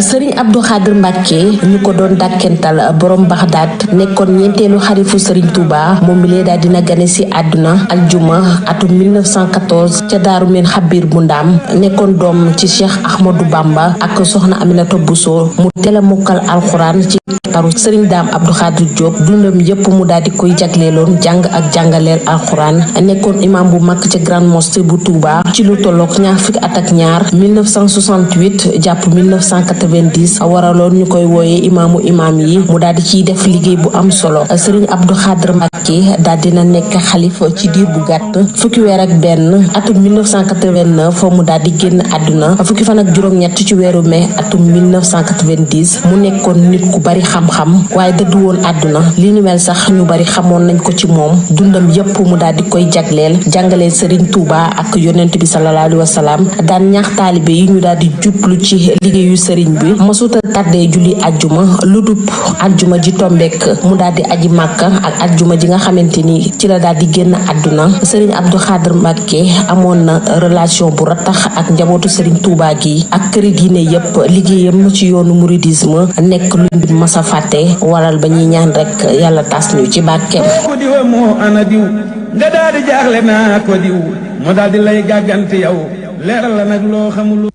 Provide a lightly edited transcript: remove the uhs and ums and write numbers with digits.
Serigne Abdou Khadr Mbacké ñu ko doon dàkkental borom Baxdaat nekkoon ñeenteelu xarifu Serigne Touba moom mi lee daal dina gane si àdduna aljuma atum 1914 ca Daaru Min Xabir bu Ndaam nekkoon doom ci Cheikh Ahmadou Bamba ak soxna Aminata Bousso mu teel a mokkal alxuraan ci taru Serigne Dame Abdou Khadr Diop dundam yépp mu daal di koy jagleeloon jàng ak jàngaleel alxuraan nekkoon imam bu mag ca Grande Mosquée bu Touba ci lu tollook ñaar fukki at ak ñaar 1968 jàpp 1990 waraloon ñu koy wooyee imaamu imaam yi mu daal di ciy def liggéey bu am solo Serigne Abdou Khadr Mbacké daal dina nekk xalifa ci diir bu gàtt fukki weer ak benn atum 1989 mu daal di génn àdduna fukki fan ak juróom-ñett ci weeru mai atum 1990 mu nekkoon nit ku bari xam-xam waaye dëddu woon àdduna li ni mel sax ñu bari xamoon nañ ko ci moom dundam yépp mu daal di koy jagleel jàngaleel Serigne Touba ak yonent bi sallallahu alayhi wa sallam daan ñaax taalibe yi ñu daal di jublu ci liggéeyu Serigne bi masuta tàddee julli ajjuma lu dub ajjuma ji tombeek mu daal di aji màkka ak ajjuma ji nga xamante ni ci la daal di génn àdduna Serigne Abdou Khadr Mbacké amoon na relation bu ratax ak njabootu Serigne Touba gi ak këri diine yépp liggéeyam ci yoonu mouridisme nekk lu mbir masa fàtte waral ba ñuy ñaan rek yàlla tas ñu ci barkeem ko diwa moo ana diw nga daal di jaaxle naa ko diw moo daal di lay gàggante yow leeral la nag loo xamul